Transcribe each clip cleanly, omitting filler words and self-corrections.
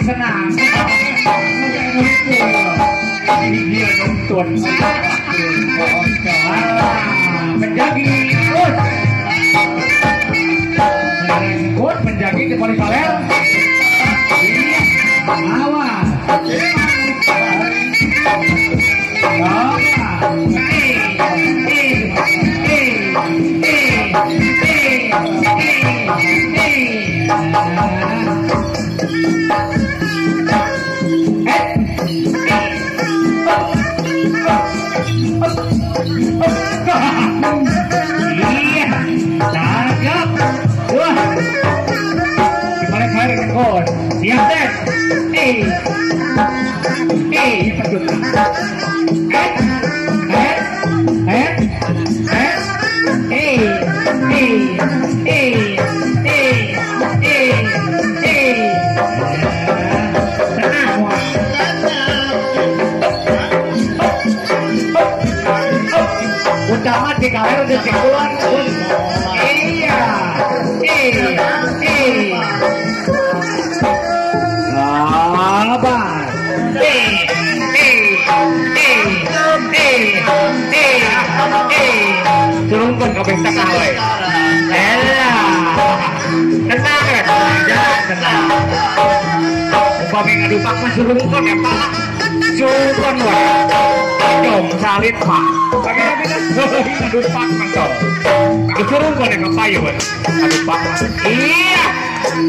Senang, ini dia nonton. Menjagi terus, ikut menjagi di paling kaler. Iya, awas. Siap deh. Utama di kamar udah keluar. Iya. Turunkan ke pesta kawai. Elah, tenang ya, jangan tenang. Umpami ngadupak mah surungkan ya pak, surungkan wah. Dong salin pak. Bagaimana ngadupak mah sok. Surungkan ya kepayun. Ngadupak mah. Iya,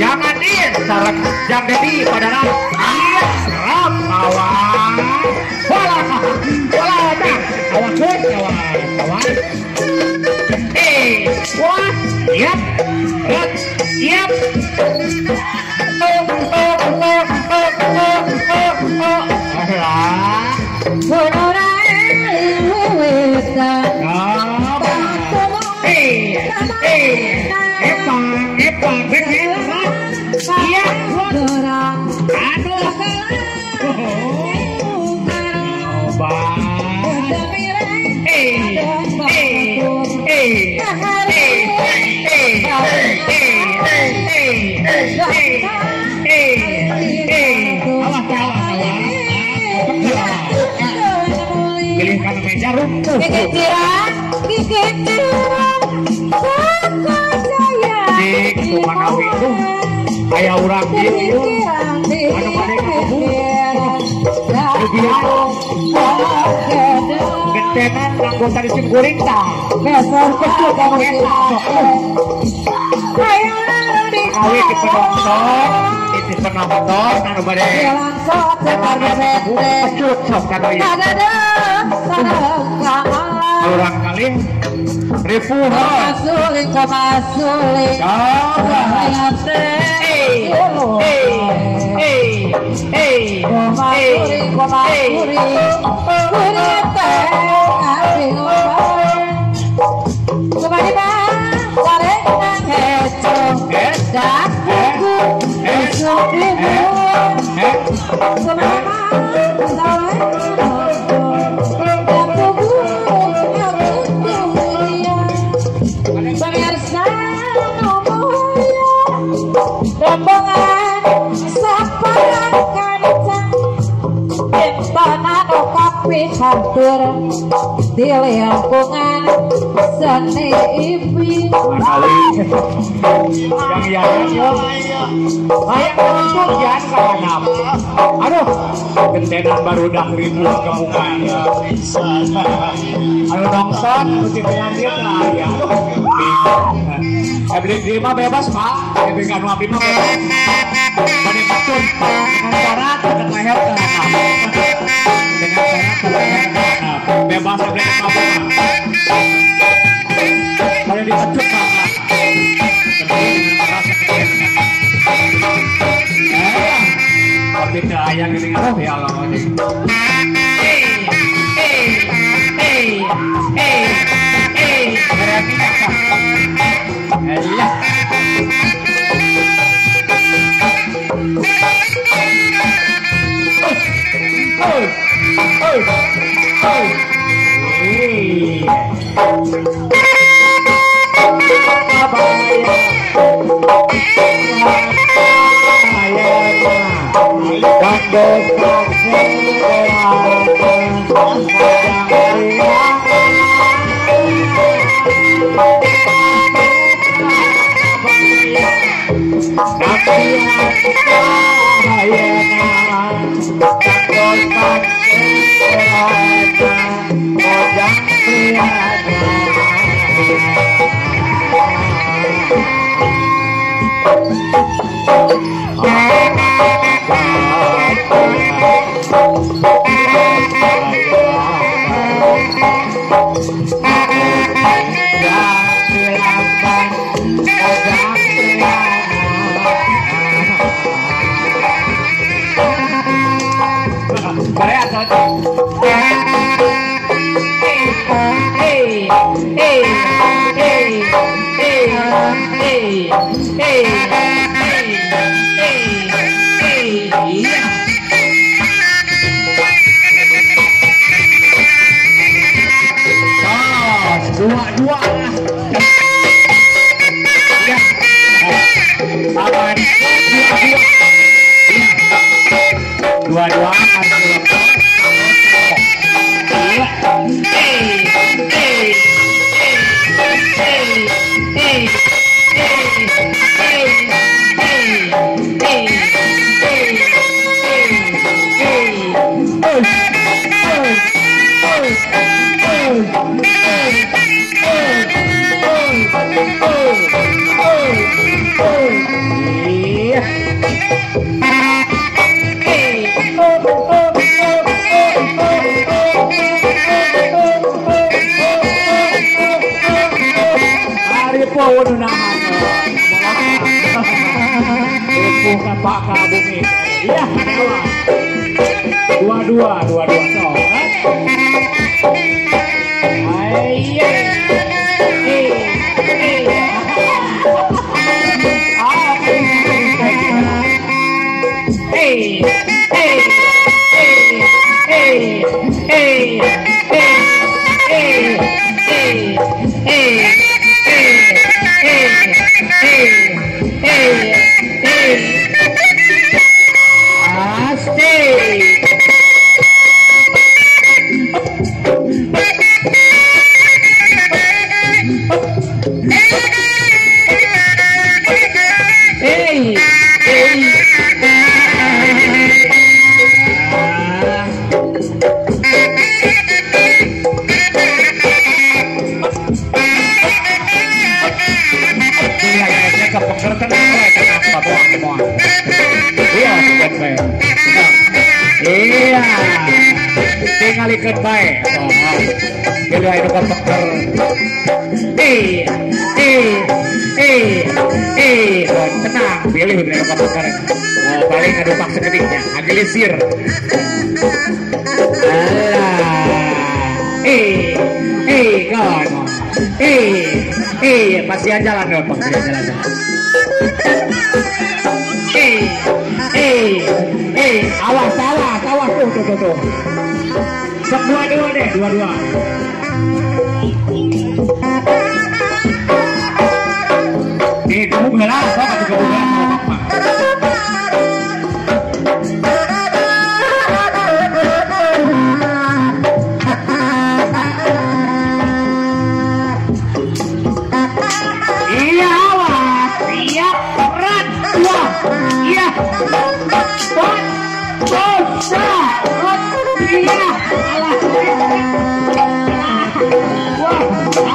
jangan din, sarang jangan dedi padahal. Iya, serap awas. Walah, walah, dah. Awas, awas, awas. Wah, siap, siap, siap. Oh, oh, oh, oh, oh, oh, oh. Alah. Epang, iya. Aduh. Pilihkan meja runtuh. Cik, kumanawi itu aya urang ieu. Anu bade ka kubu. Getenan anggota di simkuring tah. Kecut anu eta sok. Awi di penonton, di penonton anu bade kecut sok kanu ieu. Urang kali ripuh. Hampir di lingkungan seni ibi. Aduh, gentenan baru dah ribu kemungkinan. Aduh nongson, mesti penyanyi lah ya. Beli di mah bebas pak, beli kanu abdi mah bebas. Bani patun, dengan cara dengan leher ke dengan cara ke leher ke bebas beli apa? Bani Baraya geuning aduh ya Allah anjing. Alah. Wah,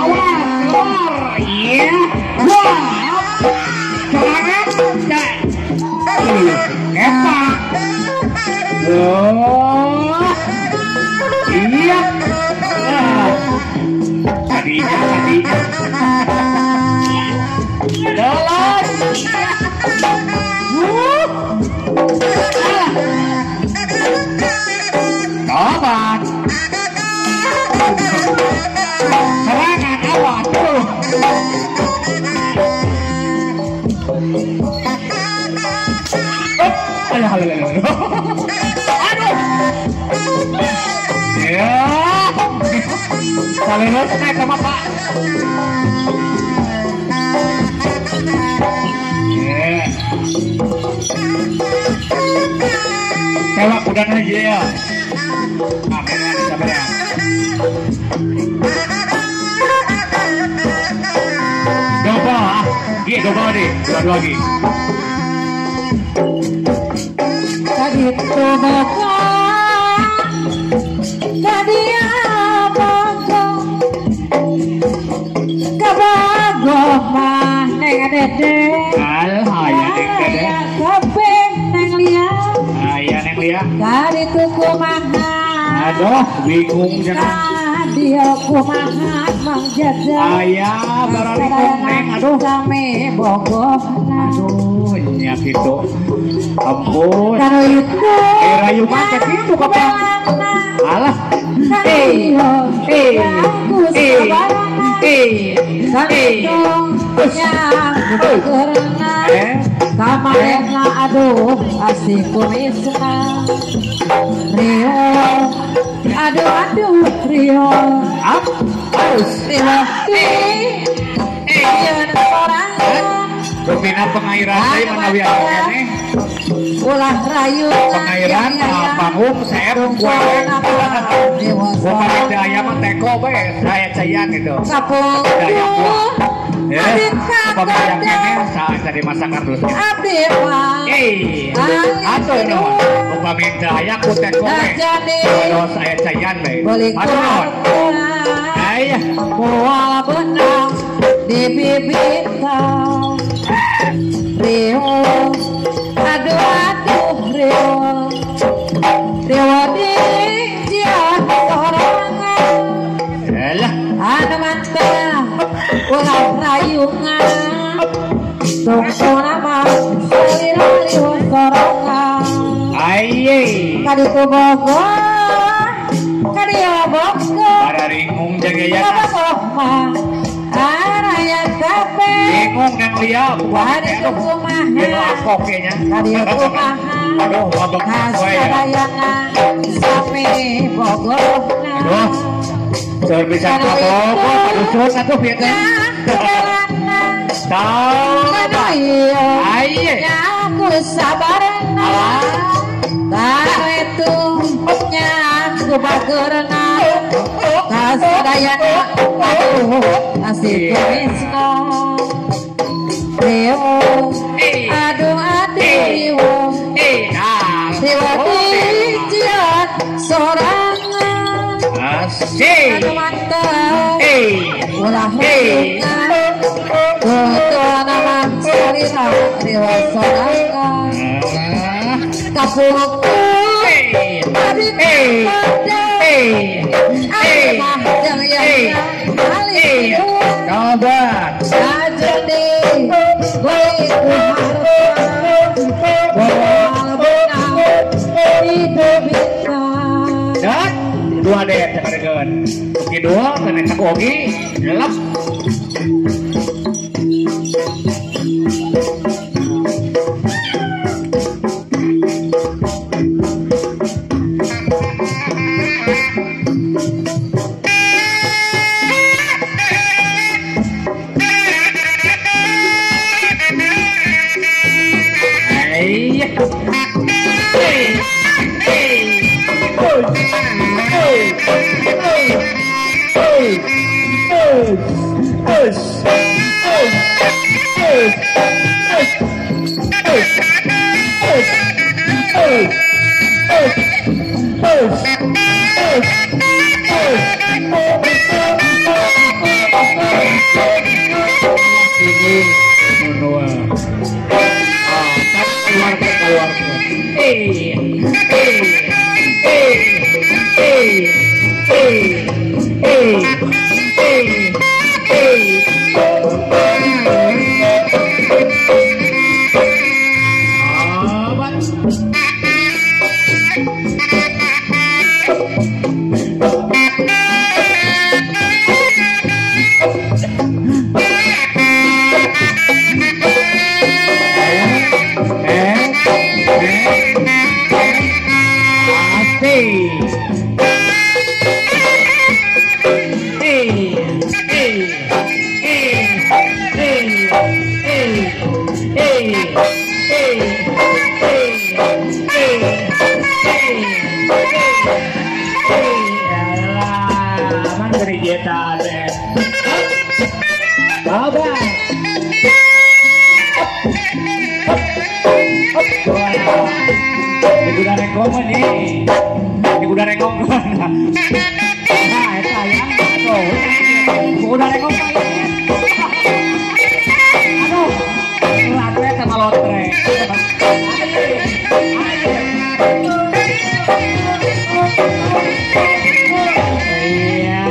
awas. Terus naik sama Pak. Sewa kudana aja ya. Amin, sabar ya. Double ah, Gi double deh, dua lagi. Tadi itu bakal, tadi apa kabagoh mah neng dede. Alah, ya neng dede. Kabeh neng lia. Aya neng lia. Tadi itu kumaha. Aduh, bingung jangan. Dia kumaha Mang Jaja. Aya baralikum neng, aduh. Sami bogoh. Aduh, nya kitu. Ampun. Kanu itu. Rayu mah teh kitu kapan? Alah. Kamarena aduh asik kumisna. Rio, aduh aduh Rio. Up, terus. Rio di, yeun sorangan. Rupina pengairan deui manawi aya keneh. Ulah rayu pengairan panggung seep kue. Upami teu aya mah teko we, saya cayan gitu. Kapung. Daya kuah. Ya, upami aya keneh saat dimasakan terus. Abdi mah. Atuh nuhun. Upami teu aya ku teko we. Terus saya cayan we. Aduh nuhun. Aya moal benang di bibita. Rio, aduh aduh Rio, Rio di jian sorangan. Alah, anu mantah ulah rayungan, tungtungna mah salira Rio sorangan. Aye, kaditu Bogor, kadieu Bogor, bararingung jagayana. Kabagoh mah araya kabeh. Bingung neng lia, kadieu kumaha? Ieu akok nya. Kadieu kumaha? Aduh, wabak we ya. Kasadayana sami bogohna. Aduh. Seur bisa ka Bogor, padusun atuh ieu teh. Tah. Aye. Nyaku sabarna. Tah itu nyaku bageurna. Kasadayana aduh asik kumisna. Rio, aduh aduh Rio, Rio di jian sorangan. Asik. Anu mantap, ulah rayungan, tutuna mah salira Rio sorangan. Kapungku, abdi pada, abdi mah jeung yaya alih. Coba. Sajadi beli ku harta, moal benang di bibita. Dat, dua deh cakareun. Kidul kana cak ogi, gelap. Bye-bye. Up, up, up. Di kuda rengkong nih. Di kuda rengkong. Nah, eta ya. Tuh, kuda rengkong. Aduh, latre sama lotre. Iya.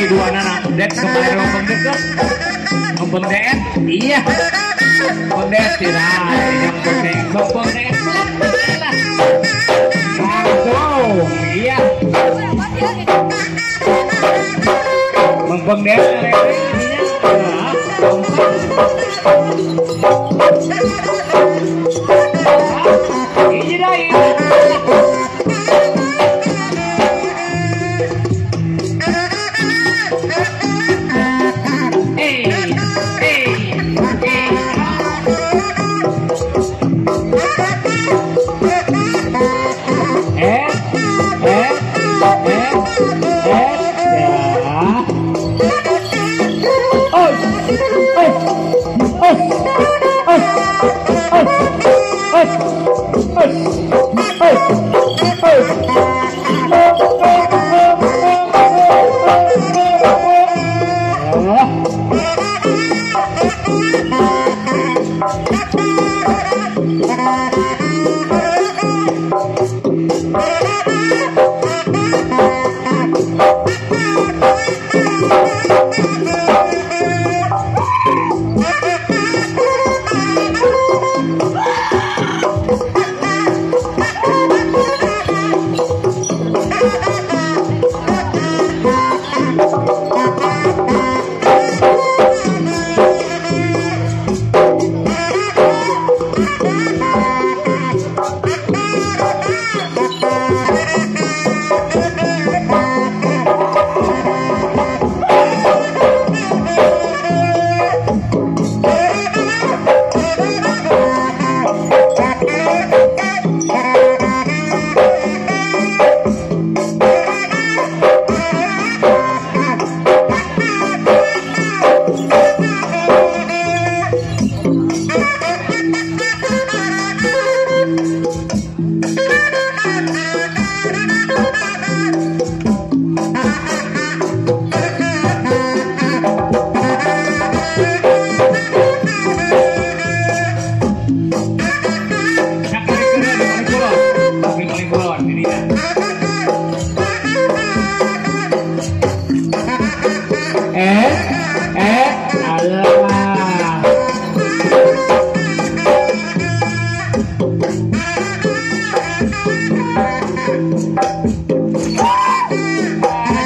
Dua anak update kemarin ngomong deket ngomong DS, iya ngomong DS tidak ngomong DS langsung iya ngomong DS oh, oh, oh, oh.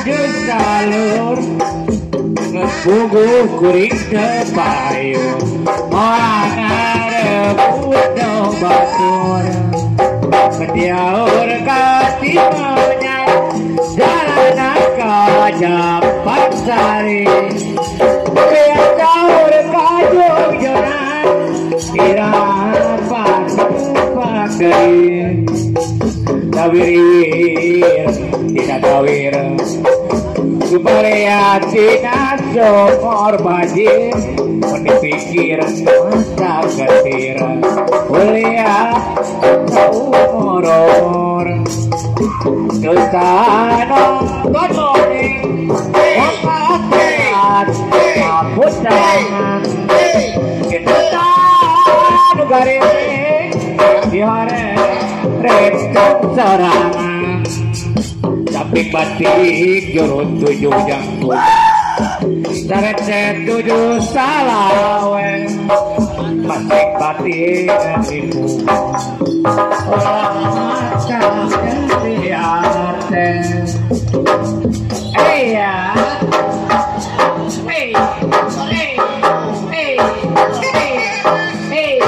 Lanjut salur ngepuguh kuring teu payu moal ngarebut do batur ketiaur ka timaunya jalana ka Jamparsari ketiaur ka Jogjonan irapan tumpak deui tawirir tidak tawir supaya tina sokor bajir mun dipikir mata getir kuliah umur-umur dosa nonton morning wapat kaputan kita garing dihare repot sorangan tapi batik jurut tujuh jangkung sarecet tujuh salawe batik batik ibu macam jadi arte iya hey hey hey hey hey.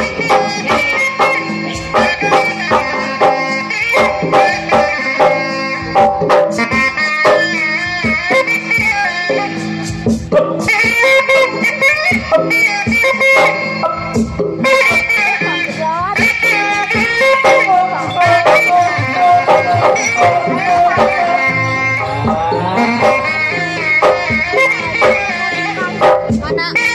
Mana?